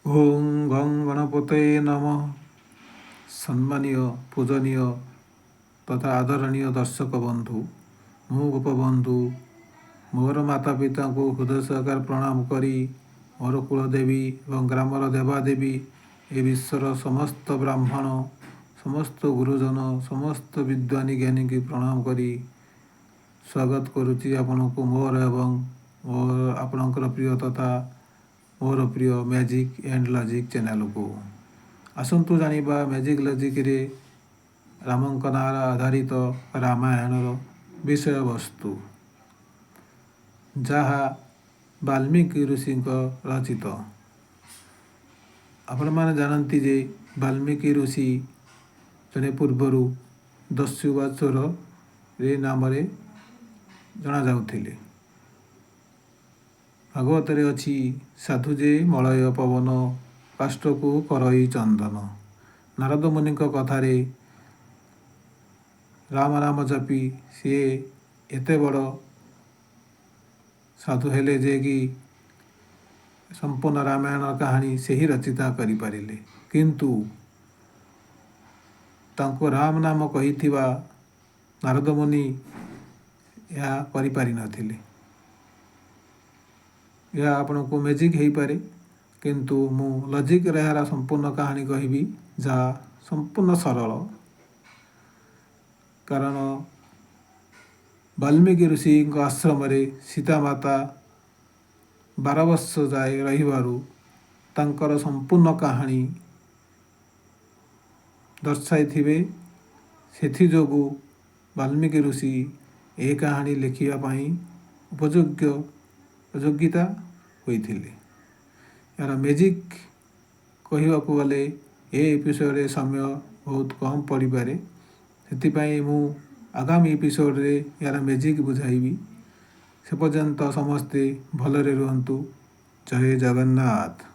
ଓଁ ଗଂ ଗଣପତୟେ ନମଃ। ସମ୍ମାନୀୟ, ପୂଜନୀୟ ତଥା ଆଦରଣୀୟ ଦର୍ଶକ ବନ୍ଧୁ, ମୁଁ ଗୋପବନ୍ଧୁ ମୋର ମାତା ପିତାଙ୍କୁ ହୃଦୟ ସହକାରେ ପ୍ରଣାମ କରି, ମୋର କୁଳଦେବୀ ଏବଂ ଗ୍ରାମର ଦେବାଦେବୀ, ଏ ବିଶ୍ୱର ସମସ୍ତ ବ୍ରାହ୍ମଣ, ସମସ୍ତ ଗୁରୁଜନ, ସମସ୍ତ ବିଦ୍ୱାନୀ ଜ୍ଞାନୀଙ୍କୁ ପ୍ରଣାମ କରି ସ୍ୱାଗତ କରୁଛି ଆପଣଙ୍କୁ ମୋର ଏବଂ ମୋର ଆପଣଙ୍କର ପ୍ରିୟ ତଥା ମୋର ପ୍ରିୟ ମ୍ୟାଜିକ୍ ଆଣ୍ଡ ଲଜିକ୍ ଚ୍ୟାନେଲକୁ। ଆସନ୍ତୁ ଜାଣିବା ମ୍ୟାଜିକ୍ ଲଜିକ୍ରେ ରାମଙ୍କ ନାଁର ଆଧାରିତ ରାମାୟଣର ବିଷୟବସ୍ତୁ, ଯାହା ବାଲ୍ମୀକି ଋଷିଙ୍କ ରଚିତ। ଆପଣମାନେ ଜାଣନ୍ତି ଯେ ବାଲ୍ମୀକି ଋଷି ଜଣେ ପୂର୍ବରୁ ଦସ୍ୟୁ ବା ଚୋରରେ ନାମରେ ଜଣାଯାଉଥିଲେ। ଭାଗବତରେ ଅଛି, ସାଧୁ ଯେ ମଳୟ ପବନ, କାଷ୍ଠକୁ କରଇ ଚନ୍ଦନ। ନାରଦ ମୁନିଙ୍କ କଥାରେ ରାମ ନାମ ଜପି ସିଏ ଏତେ ବଡ଼ ସାଧୁ ହେଲେ ଯେ କି ସମ୍ପୂର୍ଣ୍ଣ ରାମାୟଣ କାହାଣୀ ସେହି ରଚିତା କରିପାରିଲେ। କିନ୍ତୁ ତାଙ୍କୁ ରାମ ନାମ କହିଥିବା ନାରଦ ମୁନି ଏହା କରିପାରିନଥିଲେ। ଏହା ଆପଣଙ୍କୁ ମ୍ୟାଜିକ୍ ହେଇପାରେ, କିନ୍ତୁ ମୁଁ ଲଜିକ୍ରେ ଏହାର ସମ୍ପୂର୍ଣ୍ଣ କାହାଣୀ କହିବି, ଯାହା ସମ୍ପୂର୍ଣ୍ଣ ସରଳ। କାରଣ ବାଲ୍ମୀକି ଋଷିଙ୍କ ଆଶ୍ରମରେ ସୀତାମାତା 12 ବର୍ଷ ଯାଏ ରହିବାରୁ ତାଙ୍କର ସମ୍ପୂର୍ଣ୍ଣ କାହାଣୀ ଦର୍ଶାଇଥିବେ। ସେଥିଯୋଗୁଁ ବାଲ୍ମୀକି ଋଷି ଏ କାହାଣୀ ଲେଖିବା ପାଇଁ ଉପଯୋଗ୍ୟ ଯୋଗ୍ୟତା ହୋଇଥିଲେ। ଏହାର ମ୍ୟାଜିକ୍ କହିବାକୁ ଗଲେ ଏ ଏପିସୋଡ଼ରେ ସମୟ ବହୁତ କମ୍ ପଡ଼ିପାରେ। ସେଥିପାଇଁ ମୁଁ ଆଗାମୀ ଏପିସୋଡ଼ରେ ଏହାର ମ୍ୟାଜିକ୍ ବୁଝାଇବି। ସେ ପର୍ଯ୍ୟନ୍ତ ସମସ୍ତେ ଭଲରେ ରୁହନ୍ତୁ। ଜୟ ଜଗନ୍ନାଥ।